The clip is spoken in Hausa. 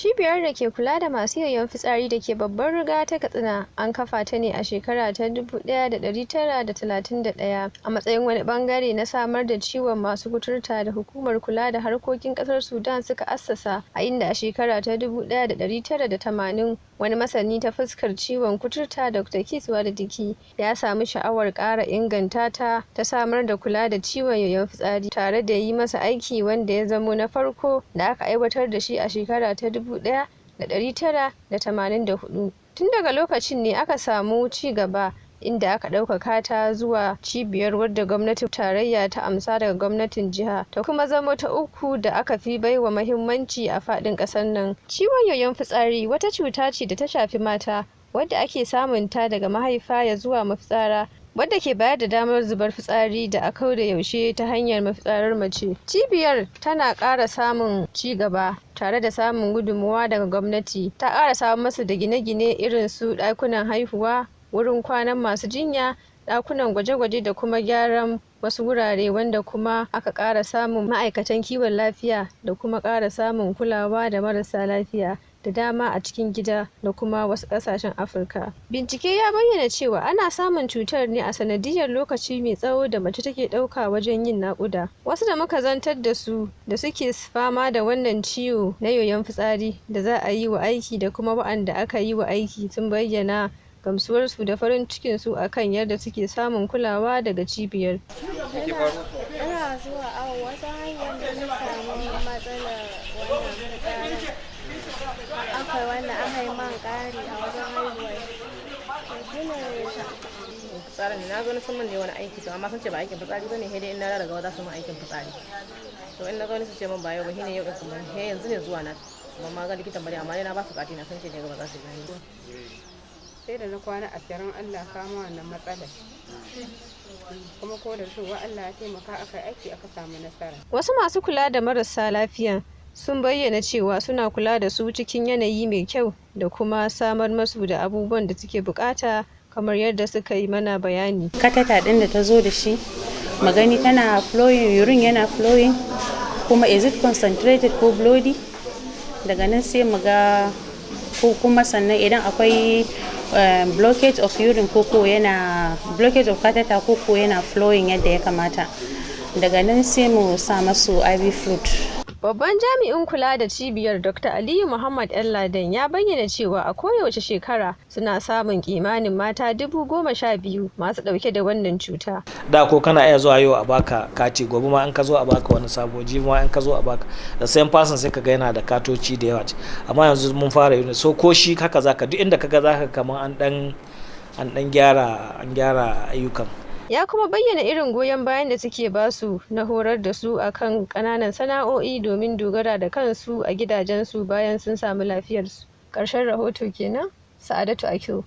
Cibiyar da ke kula da masu yoyon fitsari da ke Babbar Ruga ta Katsina an kafa ta ne a shekara ta 1931 a matsayin wani ɓangare na samar da ciwon masu kuturta da Hukumar Kula da Harkokin Ƙasar Sudan suka assasa, a inda a shekara ta 1980 wani masani ta fuskar ciwon kuturta, Dr. Keith Wadadiki, ya samu sha'awar ƙara inganta ta ta samar da kula da ciwon yoyon fitsari tare da yi masa aiki, wanda ya zamo na farko da aka aiwatar da shi a shekara ta 1984. Tun daga lokacin ne aka samu ci gaba, inda aka ɗaukaka ta zuwa cibiyar wadda gwamnatin tarayya ta amsa daga gwamnatin jiha, ta kuma zamo ta uku da aka fi baiwa mahimmanci a faɗin ƙasar nan. Ciwon yoyon fitsari wata cuta ce da ta shafi mata, wadda ake samun ta daga mahaifa ya zuwa mafitsara, wadda ke bayar da damar zubar fitsari da a da yaushe ta hanyar mafitsarar mace. Cibiyar tana ƙara samun ci gaba tare da samun gudunmawa daga gwamnati. Ta ƙara samar masu da gine-gine irin su ɗakunan haihuwa, wurin kwanan masu jinya, ɗakunan gwaje-gwaje da kuma gyaran wasu wurare, wanda kuma aka ƙara samun ma'aikatan kiwon lafiya da kuma ƙara samun kulawa da marasa lafiya da dama a cikin gida da kuma wasu ƙasashen Afirka. Bincike ya bayyana cewa ana samun cutar ne a sanadiyyar lokaci mai tsawo da mace take ɗauka wajen yin naƙuda. Wasu da muka zantar da su da suke fama da wannan ciwo na yoyon fitsari da za a yi wa aiki da kuma waɗanda aka yi wa aiki sun bayyana gamsuwarsu da farin cikinsu a kan yadda suke samun kulawa daga cibiyar. Ina zuwa awo, wata hanyar da na samu matsalar wannan fitsarin. Aka yi wannan, aka yi man ƙari a wajen haihuwar. To shi ne. Fitsarin na zo na sun min ne wani aiki, to amma sun ce ba aikin fitsari bane, sai dai in na daga za su min aikin fitsari. To in na zo ni su ce min ba yau ba, shine yau din kuma he yanzu ne zuwa na. Ban ma ga likitan bane, amma dai na ba su kati na, sun ce ne gaba za su gani. Sai da na kwana 20 Allah kama wannan matsalar, kuma ko da zuwa Allah ya taimaka aka aiki aka samu nasara. Wasu masu kula da marasa lafiya sun bayyana cewa suna kula da su cikin yanayi mai kyau da kuma samar masu da abubuwan da suke bukata, kamar yadda suka yi mana bayani. Catheter ɗin da ta zo da shi, magani tana flowing, urine yana flowing, kuma is it concentrated ko bloody. Daga nan sai mu ga ko kuma sannan idan akwai blockage of urine ko yana blockage of catheter ko yana flowing yadda ya kamata. Daga nan sai mu sa masu IV fluid. Babban jami'in kula da cibiyar, Dr. Aliyu Muhammad Ladan, ya bayyana cewa a koyaushe shekara suna samun kimanin mata 12,000 masu ɗauke da wannan cuta. Da ko kana iya zuwa yau a baka kati, gobe ma in ka zo a baka wani sabo, jibi ma in ka zo a baka, the same person sai ka ga yana da katoci da yawa. Amma yanzu mun fara yi so ko shi haka zaka duk inda kaga zaka kamar an dan gyara, an gyara ayyukan. Ya kuma bayyana irin goyon bayan da suke basu na horar da su akan ƙananan sana'o'i domin dogara da kansu a gidajensu bayan sun samu lafiyarsu. Ƙarshen rahoto kenan, Sa'adatu Akil.